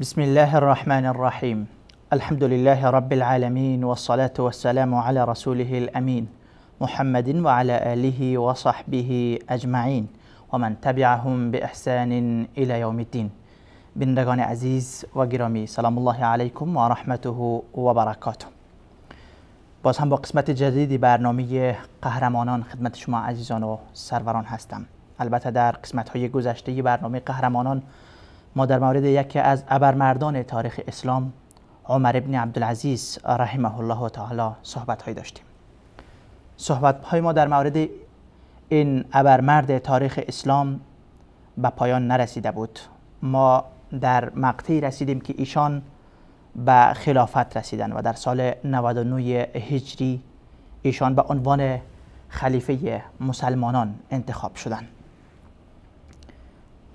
بسم الله الرحمن الرحیم. الحمد لله رب العالمین والصلاة والسلام علی رسوله الامین محمد وعلى آله وصحبه اجمعین ومن تبعهم بإحسان الى یوم الدین. بینندگان عزیز و گرامی، سلام الله علیکم و رحمته و برکاته. باز هم با قسمت جدیدی برنامه قهرمانان خدمت شما عزیزان و سروران هستم. البته در قسمت های گذشته برنامه قهرمانان ما در مورد یکی از ابرمردان تاریخ اسلام، عمر ابن عبدالعزیز رحمه الله تعالی، صحبت های داشتیم. صحبت های ما در مورد این ابرمرد تاریخ اسلام به پایان نرسیده بود. ما در مقطعی رسیدیم که ایشان به خلافت رسیدن و در سال 99 هجری ایشان به عنوان خلیفه مسلمانان انتخاب شدند.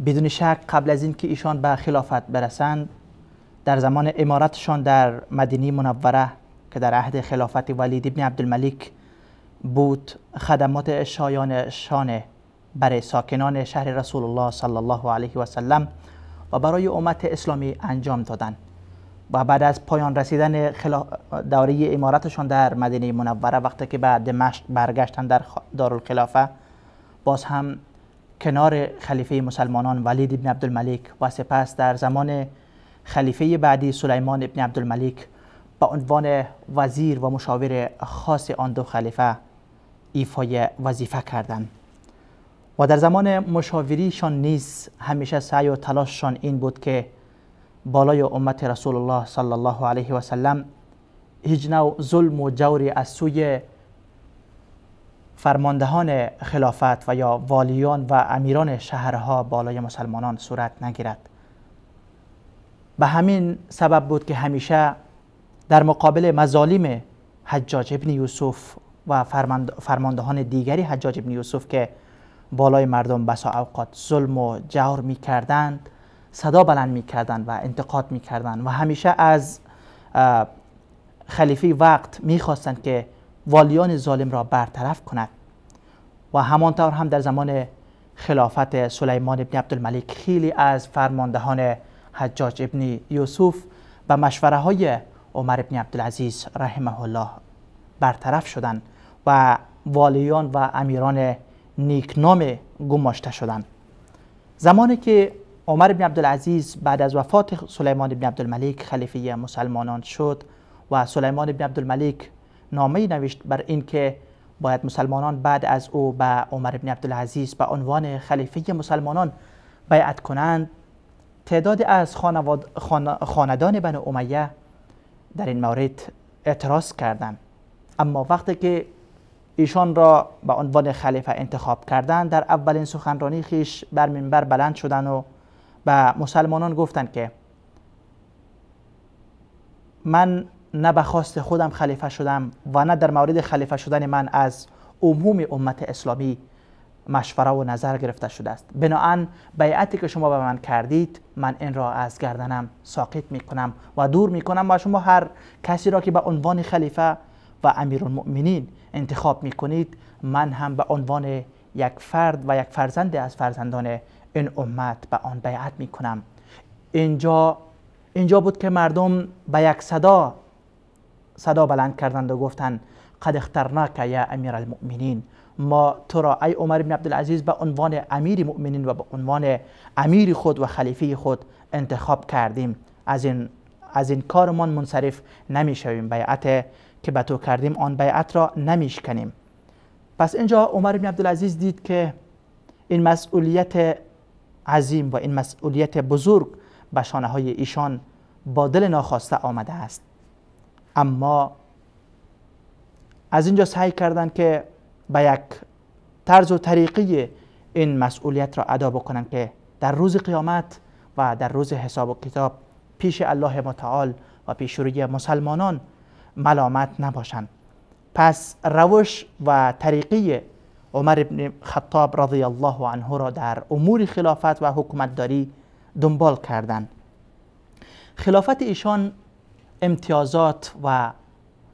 بدون شک قبل از اینکه ایشان به خلافت برسند، در زمان امارتشان در مدینه منوره که در عهد خلافت ولید ابن عبدالملک بود، خدمات شایان شان برای ساکنان شهر رسول الله صلی الله علیه و سلم و برای امت اسلامی انجام دادند. و بعد از پایان رسیدن دوره امارتشان در مدینه منوره، وقتی که به دمشق برگشتند در دارالخلافه، باز هم کنار خلیفه مسلمانان ولید ابن عبدالملک و سپس در زمان خلیفه بعدی سلیمان ابن عبدالملک به عنوان وزیر و مشاور خاص آن دو خلیفه ایفای وظیفه کردند. و در زمان مشاوریشان نیز همیشه سعی و تلاششان این بود که بالای امت رسول الله صلی الله علیه و سلم هیچ نوع ظلم و جوری از سوی فرماندهان خلافت و یا والیان و امیران شهرها بالای مسلمانان صورت نگیرد. به همین سبب بود که همیشه در مقابل مظالم حجاج ابن یوسف و فرماندهان دیگری حجاج ابن یوسف که بالای مردم بسا اوقات ظلم و جور می کردند، صدا بلند می کردند و انتقاد می کردند و همیشه از خلیفه وقت می خواستند که والیان ظالم را برطرف کند. و همانطور هم در زمان خلافت سلیمان ابن عبدالملک خیلی از فرماندهان حجاج ابن یوسف به مشوره های عمر ابن عبدالعزیز رحمه الله برطرف شدند و والیان و امیران نیکنام گماشته شدند. زمانی که عمر ابن عبدالعزیز بعد از وفات سلیمان ابن عبدالملک خلیفه مسلمانان شد و سلیمان ابن عبدالملک نامه‌ای نوشت بر اینکه باید مسلمانان بعد از او به عمر ابن عبدالعزیز به عنوان خلیفه مسلمانان بیعت کنند، تعداد از خاندان بنو امیه در این مورد اعتراض کردند. اما وقتی که ایشان را به عنوان خلیفه انتخاب کردند، در اولین سخنرانی خیش بر منبر بلند شدند و به مسلمانان گفتند که من نه به خواست خودم خلیفه شدم و نه در مورد خلیفه شدن من از عموم امت اسلامی مشوره و نظر گرفته شده است. بناهن بیعتی که شما به من کردید، من این را از گردنم ساقط می کنم و دور می کنم و شما هر کسی را که به عنوان خلیفه و امیرالمؤمنین انتخاب می کنید، من هم به عنوان یک فرد و یک فرزند از فرزندان این امت به آن بیعت می کنم. اینجا بود که مردم به یک صدا بلند کردند و گفتند قد اخترناک یا امیر المؤمنین، ما تو را ای عمر بن عبدالعزیز به عنوان امیر مؤمنین و به عنوان امیر خود و خلیفه خود انتخاب کردیم. از این کارمان منصرف نمیشویم، بیعت که به تو کردیم آن بیعت را نمیشکنیم. پس اینجا عمر بن عبدالعزیز دید که این مسئولیت عظیم و این مسئولیت بزرگ به شانه های ایشان با دل ناخواسته آمده است. اما از اینجا سعی کردند که به یک طرز و طریقی این مسئولیت را ادا بکنند که در روز قیامت و در روز حساب و کتاب پیش الله متعال و پیش روی مسلمانان ملامت نباشند. پس روش و طریقی عمر بن خطاب رضی الله عنه را در امور خلافت و حکومتداری دنبال کردند. خلافت ایشان امتیازات و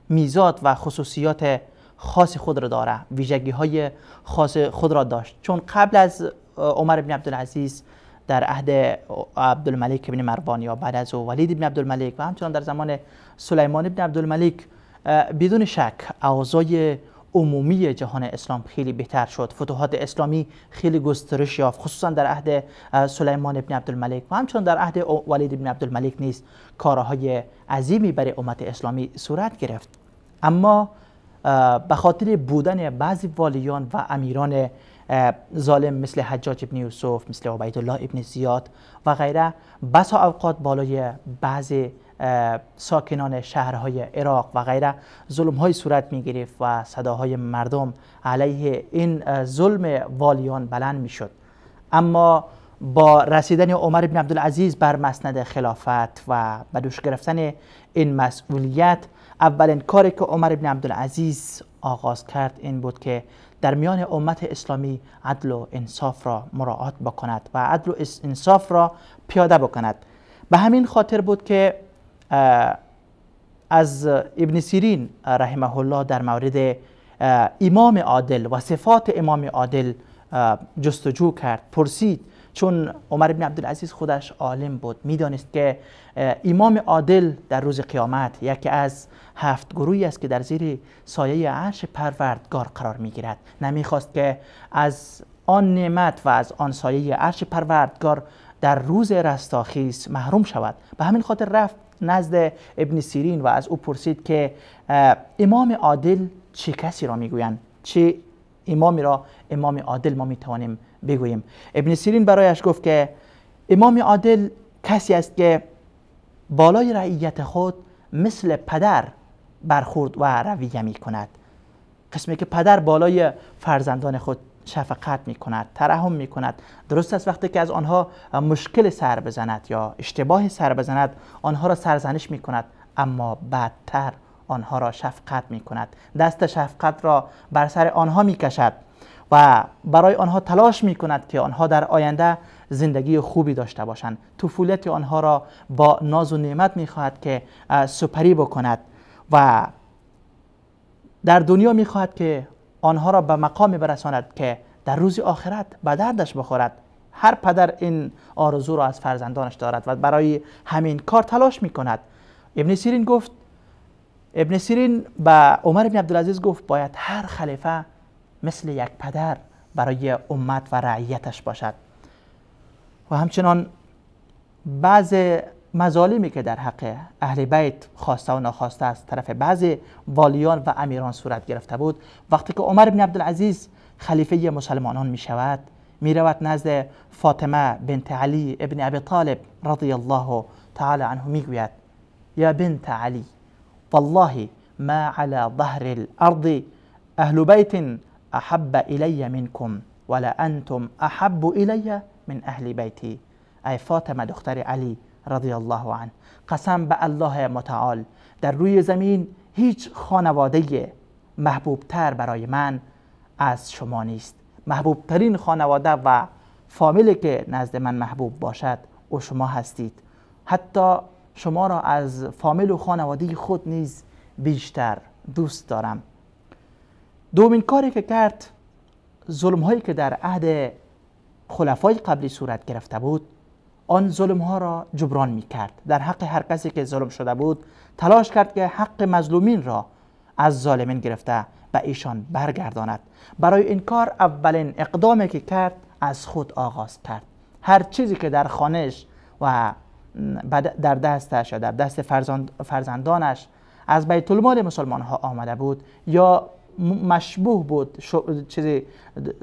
میزات و خصوصیات خاص خود را داره، ویژگی های خاص خود را داشت. چون قبل از عمر بن عبدالعزیز در عهد عبدالملک ابن مروان یا بعد از او ولید ابن عبدالملک و همچنان در زمان سلیمان ابن عبدالملک، بدون شک اوضاع عمومی جهان اسلام خیلی بهتر شد. فتوحات اسلامی خیلی گسترش یافت، خصوصا در عهد سلیمان ابن عبدالملک و همچنان در عهد ولید ابن عبدالملک نیز کارهای عظیمی برای امت اسلامی صورت گرفت. اما به خاطر بودن بعضی والیان و امیران ظالم مثل حجاج ابن یوسف، مثل عبیدالله ابن زیاد و غیره، بسا اوقات بالای بعضی ساکنان شهرهای عراق و غیره ظلم های صورت می گرفت و صداهای مردم علیه این ظلم والیان بلند می شد. اما با رسیدن عمر بن عبدالعزیز بر مسند خلافت و به دوش گرفتن این مسئولیت، اولین کاری که عمر بن عبدالعزیز آغاز کرد این بود که در میان امت اسلامی عدل و انصاف را مراعات بکند و عدل و انصاف را پیاده بکند. به همین خاطر بود که از ابن سیرین رحمه الله در مورد امام عادل و صفات امام عادل جستجو کرد، پرسید، چون عمر بن عبدالعزیز خودش عالم بود، میدانست که امام عادل در روز قیامت یکی از 7 گروهی است که در زیر سایه عرش پروردگار قرار میگیرد. نمیخواست که از آن نعمت و از آن سایه عرش پروردگار در روز رستاخیز محروم شود. به همین خاطر رفت نزد ابن سیرین و از او پرسید که امام عادل چه کسی را میگویند، چه امامی را امام عادل ما میتوانیم بگوییم. ابن سیرین برایش گفت که امام عادل کسی است که بالای رعیت خود مثل پدر برخورد و رویه می کند. قسمی که پدر بالای فرزندان خود شفقت می کند، ترحم می کند. درست است وقتی که از آنها مشکل سر بزند یا اشتباه سر بزند آنها را سرزنش می کند، اما بعدتر آنها را شفقت می کند، دست شفقت را بر سر آنها می کشد و برای آنها تلاش می کند که آنها در آینده زندگی خوبی داشته باشند. طفولیت آنها را با ناز و نعمت می خواهد که سپری بکند و در دنیا می خواهد که آنها را به مقامی برساند که در روز آخرت به دردش بخورد. هر پدر این آرزو را از فرزندانش دارد و برای همین کار تلاش می کند. ابن سیرین به عمر بن عبدالعزیز گفت باید هر خلیفه مثل یک پدر برای امت و رعیتش باشد. و همچنان بعض مظالمی که در حق اهل بیت خواسته و ناخواسته از طرف بعض والیان و امیران صورت گرفته بود، وقتی که عمر بن عبدالعزیز خلیفه مسلمانان می شود، می رود نزد فاطمه بنت علی ابن ابی طالب رضی الله تعالی عنه، می گوید یا بنت علی والله ما على ظهر الارض اهل بیت احب الی منکم ولا انتم احب الی من اهل بیتی. ای فاطمه دختر علی رضی الله عنه، قسم به الله متعال در روی زمین هیچ خانواده محبوب تر برای من از شما نیست. محبوب ترین خانواده و فامیلی که نزد من محبوب باشد او شما هستید. حتی شما را از فامیل و خانواده خود نیز بیشتر دوست دارم. دومین کاری که کرد، ظلم هایی که در عهد خلفای قبلی صورت گرفته بود آن ظلم ها را جبران می کرد. در حق هر کسی که ظلم شده بود تلاش کرد که حق مظلومین را از ظالمین گرفته به ایشان برگرداند. برای این کار اولین اقدامی که کرد از خود آغاز کرد. هر چیزی که در خانهش و در دستش یا در دست فرزندانش از بیت المال مسلمان ها آمده بود یا مشبوه بود، چیزی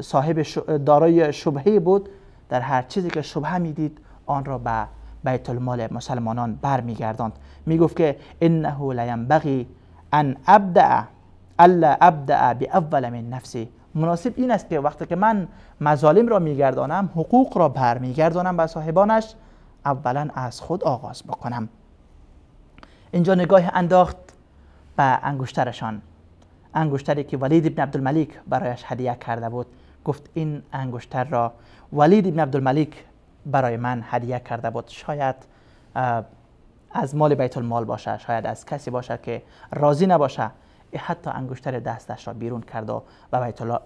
صاحب دارای شبهه بود، در هر چیزی که شبهه میدید آن را به بیت المال مسلمانان برمیگرداند. میگفت که انه لینبغی ان ابدع الا ابدع باول من نفسی. مناسب این است که وقتی که من مظالم را میگردانم، حقوق را برمیگردانم به صاحبانش، اولا از خود آغاز بکنم. اینجا نگاه انداخت به انگشترشان، انگشتری که ولید ابن عبدالملک برایش هدیه کرده بود. گفت این انگشتر را ولید ابن عبدالملک برای من هدیه کرده بود، شاید از مال بیت المال باشه، شاید از کسی باشه که راضی نباشه. حتی انگشتر دستش را بیرون کرد و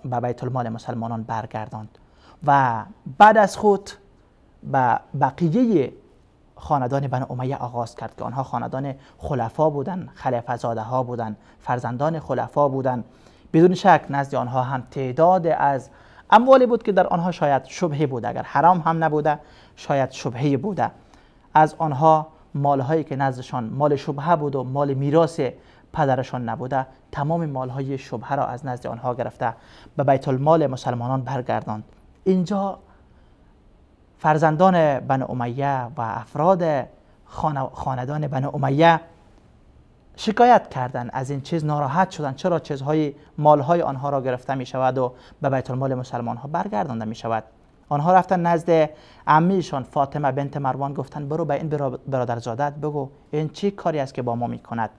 به بیت المال مسلمانان برگرداند. و بعد از خود به بقیه خاندان بنی امیه آغاز کرد که آنها خاندان خلفا بودند، خلیفه زاده ها بودند، فرزندان خلفا بودند. بدون شک نزد آنها هم تعداد از اموالی بود که در آنها شاید شبهه بوده، اگر حرام هم نبوده شاید شبهه بوده. از آنها مالهایی که نزدشان مال شبهه بود و مال میراث پدرشان نبوده، تمام مالهای شبهه را از نزد آنها گرفته به بیت المال مسلمانان برگرداند. اینجا فرزندان بنی امیه و افراد خاندان بنی امیه شکایت کردند، از این چیز ناراحت شدند، چرا چیزهای مالهای آنها را گرفته می شود و به بیت المال مسلمان ها برگردانده می شود. آنها رفتن نزد عمیشان فاطمه بنت مروان، گفتند برو به این برادرزادت بگو این چی کاری است که با ما می کند.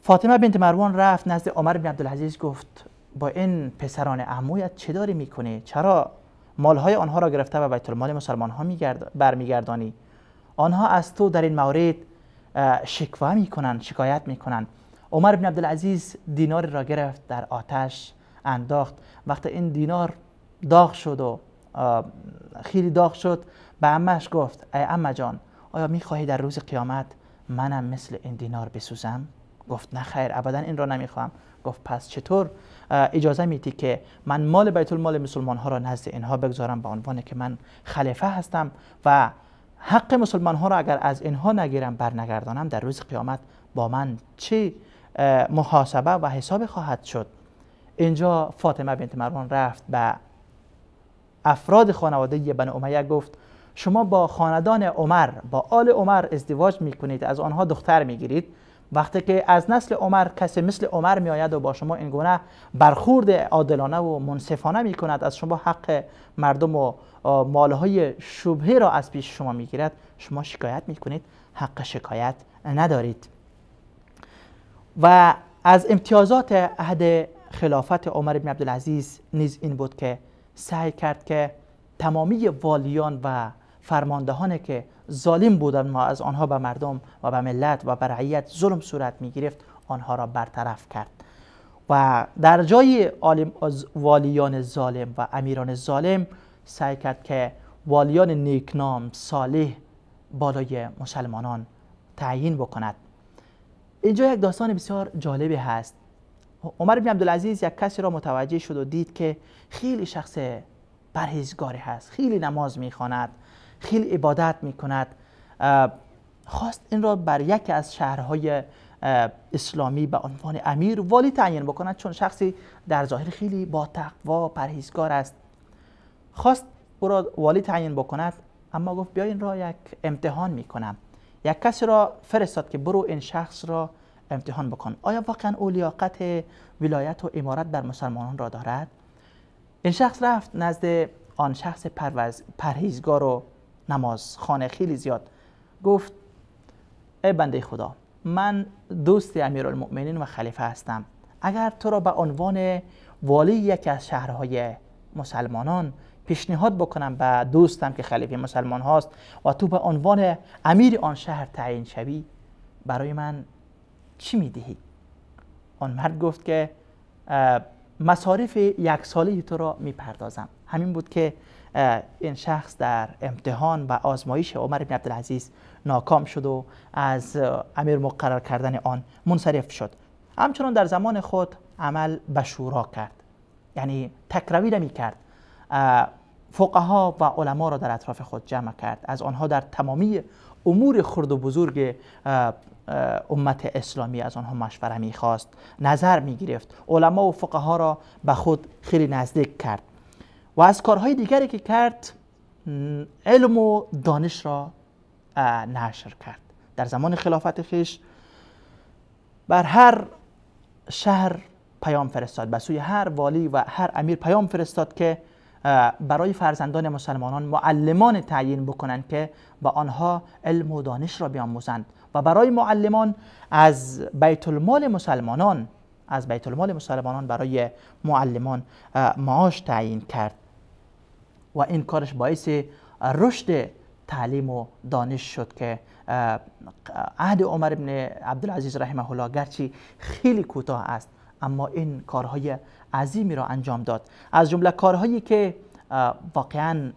فاطمه بنت مروان رفت نزد عمر بن عبدالعزیز، گفت با این پسران عمویت چه داری میکنی؟ چرا مالهای آنها را گرفته و بیت المال مسلمان ها برمیگردانی؟ آنها از تو در این مورد شکوه میکنند، شکایت میکنند. عمر بن عبدالعزیز دینار را گرفت، در آتش انداخت. وقتی این دینار داغ شد و خیلی داغ شد، به عمه‌اش گفت ای عمه جان، آیا میخواهی در روز قیامت منم مثل این دینار بسوزم؟ گفت نه خیر، ابدا این را نمیخواهم. گفت پس چطور اجازه میدی که من مال بیت المال مسلمان ها را نزد اینها بگذارم به عنوان که من خلیفه هستم و حق مسلمان ها را اگر از اینها نگیرم برنگردانم، در روز قیامت با من چه محاسبه و حساب خواهد شد؟ اینجا فاطمه بنت مروان رفت به افراد خانواده بنی امیه، گفت شما با خاندان عمر، با آل عمر ازدواج میکنید، از آنها دختر میگیرید. وقتی که از نسل عمر کسی مثل عمر میآید و با شما این گونه برخورد عادلانه و منصفانه میکند، از شما حق مردم و مالهای شبهه را از پیش شما میگیرد، شما شکایت میکنید، حق شکایت ندارید. و از امتیازات عهد خلافت عمر بن عبدالعزیز نیز این بود که سعی کرد که تمامی والیان و فرماندهانی که ظالم بودند و از آنها به مردم و به ملت و به رعیت ظلم صورت می گرفت، آنها را برطرف کرد و در جای والیان ظالم و امیران ظالم سعی کرد که والیان نیکنام صالح بالای مسلمانان تعیین بکند. اینجا یک داستان بسیار جالبی هست. عمر بن عبدالعزیز یک کسی را متوجه شد و دید که خیلی شخص پرهیزگاری هست، خیلی نماز میخواند، خیلی عبادت میکند. خواست این را بر یکی از شهرهای اسلامی به عنوان امیر والی تعیین بکند، چون شخصی در ظاهر خیلی با تقوا پرهیزگار است. خواست او را والی تعیین بکند، اما گفت بیا این را یک امتحان میکنم. یک کسی را فرستاد که برو این شخص را امتحان بکن، آیا واقعا او لیاقت ولایت و امارت بر مسلمانان را دارد؟ این شخص رفت نزد آن شخص پرهیزگار و نماز خانه خیلی زیاد، گفت ای بنده خدا، من دوست امیرالمؤمنین و خلیفه هستم، اگر تو را به عنوان والی یکی از شهرهای مسلمانان پیشنهاد بکنم به دوستم که خلیفه مسلمان هاست و تو به عنوان امیر آن شهر تعیین شوی، برای من چی میدهی؟ آن مرد گفت که مصارف یک ساله تو را میپردازم. همین بود که این شخص در امتحان و آزمایش عمر بن عبدالعزیز ناکام شد و از امیر مقرر کردن آن منصرف شد. همچنان در زمان خود عمل به شورا کرد، یعنی تکروی نمی کرد. فقها و علما را در اطراف خود جمع کرد، از آنها در تمامی امور خرد و بزرگ امت اسلامی از آنها مشوره میخواست، نظر میگرفت، علما و فقها را به خود خیلی نزدیک کرد. و از کارهای دیگری که کرد، علم و دانش را نشر کرد. در زمان خلافت خویش بر هر شهر پیام فرستاد، به سوی هر والی و هر امیر پیام فرستاد که برای فرزندان مسلمانان معلمان تعیین بکنند که با آنها علم و دانش را بیاموزند و برای معلمان از بیت المال مسلمانان، از بیت المال مسلمانان برای معلمان معاش تعیین کرد و این کارش باعث رشد تعلیم و دانش شد که عهد عمر بن عبدالعزیز رحمه الله گرچه خیلی کوتاه است، اما این کارهای عظیمی را انجام داد. از جمله کارهایی که واقعا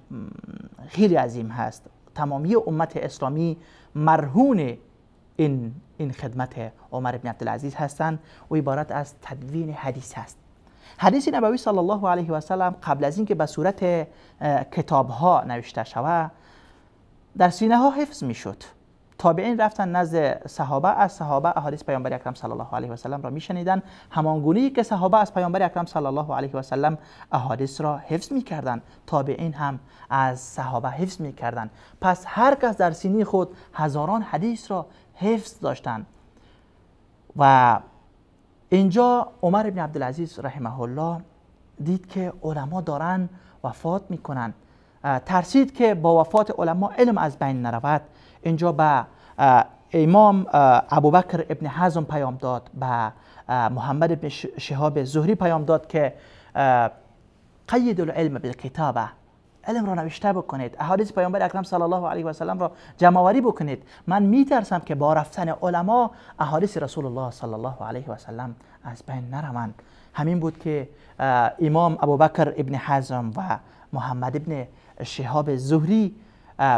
خیلی عظیم هست. تمامی امت اسلامی مرهون این خدمت عمر بن عبدالعزیز هستند و عبارت از تدوین حدیث هست. حدیث نبوی صلی الله علیه و سلم قبل از اینکه به صورت کتاب ها نوشته شود در سینه ها حفظ میشد. تابعین رفتن نزد صحابه، از صحابه احادیث پیامبر اکرم صلی الله علیه و سلم را میشنیدن، همان گونه که صحابه از پیامبر اکرم صلی الله علیه و سلم احادیث را حفظ میکردند، تابعین هم از صحابه حفظ میکردند. پس هر کس در سینه خود هزاران حدیث را حفظ داشتند. و اینجا عمر بن عبدالعزیز رحمه الله دید که علما دارن وفات میکنن، ترسید که با وفات علما علم از بین نرود. اینجا به امام ابوبکر ابن حزم پیام داد، به محمد بن شهاب زهری پیام داد که قید العلم بالکتابه، علم را نوشته بکنید، احادیث پیامبر اکرم صلی الله علیه و سلم را جمع آوری بکنید. من میترسم که با رفتن علما احادیث رسول الله صلی الله علیه و سلم از بین نروند. همین بود که امام ابوبکر ابن حزم و محمد ابن شهاب زهری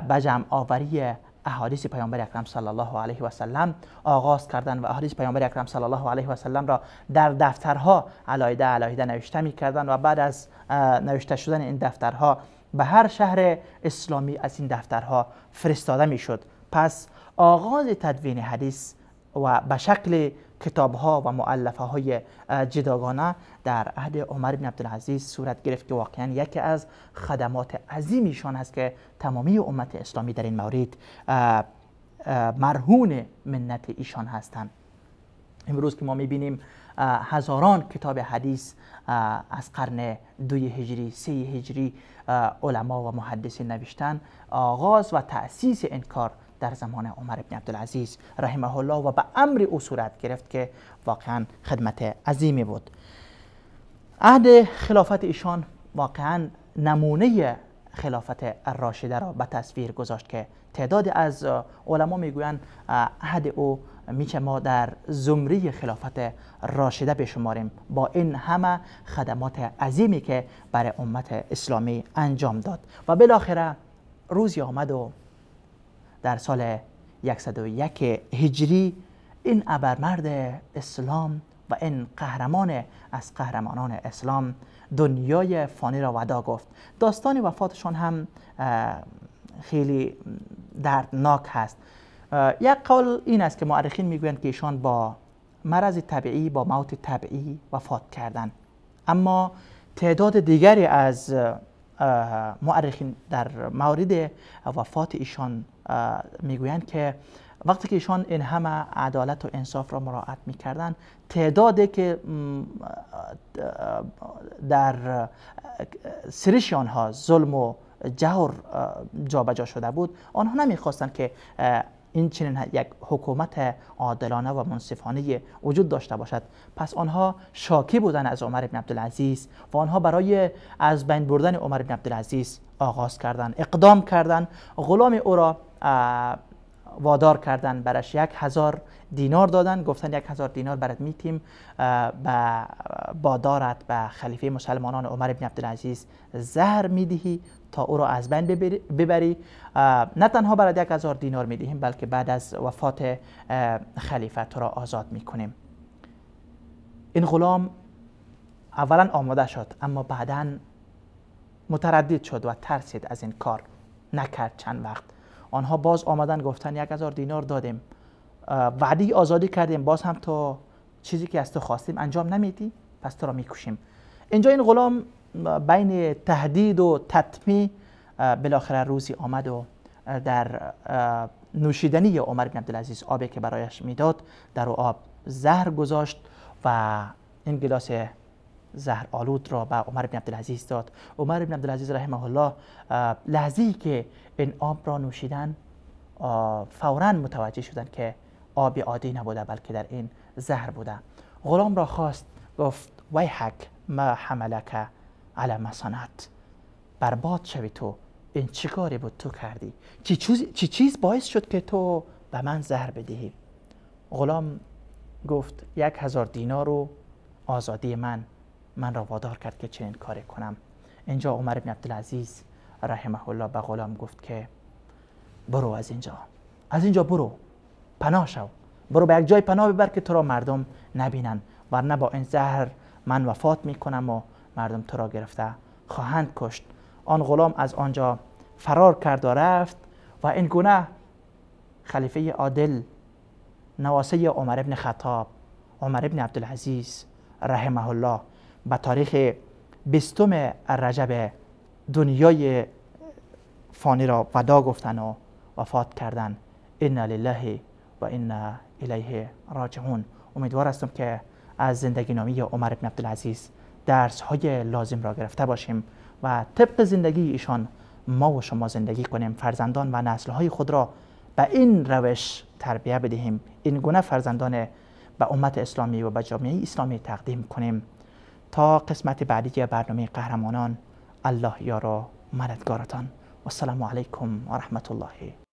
به جمع آوری احادیث پیامبر اکرم صلی الله علیه و سلم آغاز کردند و احادیث پیامبر اکرم صلی الله علیه و سلم را در دفترها علیحده علیحده نوشته می‌کردند و بعد از نوشته شدن این دفترها به هر شهر اسلامی از این دفترها فرستاده میشد. پس آغاز تدوین حدیث و به شکل کتابها و مؤلفه های جداگانه در عهد عمر بن عبدالعزیز صورت گرفت که واقعا یکی از خدمات عظیمشان است که تمامی امت اسلامی در این مورد مرهون منت ایشان هستند. امروز که ما میبینیم هزاران کتاب حدیث از قرن 2 هجری، 3 هجری علما و محدثین نوشتن، آغاز و تأسیس این کار در زمان عمر بن عبدالعزیز رحمه الله و به امر او صورت گرفت که واقعا خدمت عظیمی بود. عهد خلافت ایشان واقعا نمونه خلافت راشده را به تصویر گذاشت که تعداد از علما میگویند عهد او میشه ما در زمره خلافت راشده بشماریم با این همه خدمات عظیمی که برای امت اسلامی انجام داد. و بالاخره روزی آمد و در سال 101 هجری این ابرمرد اسلام و این قهرمان از قهرمانان اسلام دنیای فانی را ودا گفت. داستان وفاتشان هم خیلی دردناک هست. یک قول این است که مؤرخین میگویند که ایشان با مرض طبیعی، با موت طبیعی وفات کردند، اما تعداد دیگری از مؤرخین در مورد وفات ایشان میگویند که وقتی که ایشان این همه عدالت و انصاف را مراعات میکردند، تعدادی که در سرش آنها ظلم و جور جابجا شده بود، آنها نمیخواستند که این چنین یک حکومت عادلانه و منصفانه وجود داشته باشد. پس آنها شاکی بودند از عمر بن عبدالعزیز و آنها برای از بین بردن عمر بن عبدالعزیز آغاز کردند، اقدام کردند، غلام او را وادار کردند، برش 1000 دینار دادن، گفتن 1000 دینار برات میتیم، به بادارت به خلیفه مسلمانان عمر بن عبدالعزیز زهر میدهی تا او را از بین ببری. نه تنها برات 1000 دینار میدهیم بلکه بعد از وفات خلیفه تو را آزاد میکنیم. این غلام اولا آماده شد، اما بعدا متردد شد و ترسید از این کار، نکرد چند وقت. آنها باز آمدن گفتن 1000 دینار دادیم، وعده آزادی کردیم، باز هم تو چیزی که از تو خواستیم انجام نمیدی، پس تو را میکشیم. اینجا این غلام بین تهدید و تطمیع بالاخره روزی آمد و در نوشیدنی عمر بن عبدالعزیز آبی که برایش میداد در آب زهر گذاشت و این گلاس زهر آلود را به عمر بن عبدالعزیز داد. عمر بن عبدالعزیز رحمه الله لحظه‌ای که این آب را نوشیدن فوراً متوجه شدند که آب عادی نبوده بلکه در این زهر بوده. غلام را خواست، گفت ویحک ما حملک علی ما صنعت، برباد شوی تو، این چی کاری بود تو کردی، چی چیز باعث شد که تو به من زهر بدهی؟ غلام گفت 1000 دینار و آزادی من را وادار کرد که چنین کاری کنم. اینجا عمر بن عبدالعزیز رحمه الله به غلام گفت که برو از اینجا، از اینجا برو، پناه شو، برو به یک جای پناه ببر که تو را مردم نبینن، ورنه با این زهر من وفات میکنم و مردم تو را گرفته خواهند کشت. آن غلام از آنجا فرار کرد و رفت و این گونه خلیفه عادل، نواسه عمر ابن خطاب، عمر ابن عبدالعزیز رحمه الله، به تاریخ 20 رجب دنیای فانی را ودا گفتن و وفات کردن. انا لله و انا الیه راجعون. امیدوار هستم که از زندگی نامی عمر ابن عبدالعزیز درس های لازم را گرفته باشیم و طبق زندگی ایشان ما و شما زندگی کنیم، فرزندان و نسل های خود را به این روش تربیه بدهیم، این گونه فرزندان به امت اسلامی و به جامعه اسلامی تقدیم کنیم. تا قسمت بعدی برنامه قهرمانان، الله یار و مددگارتان. و السلام علیکم و رحمت الله.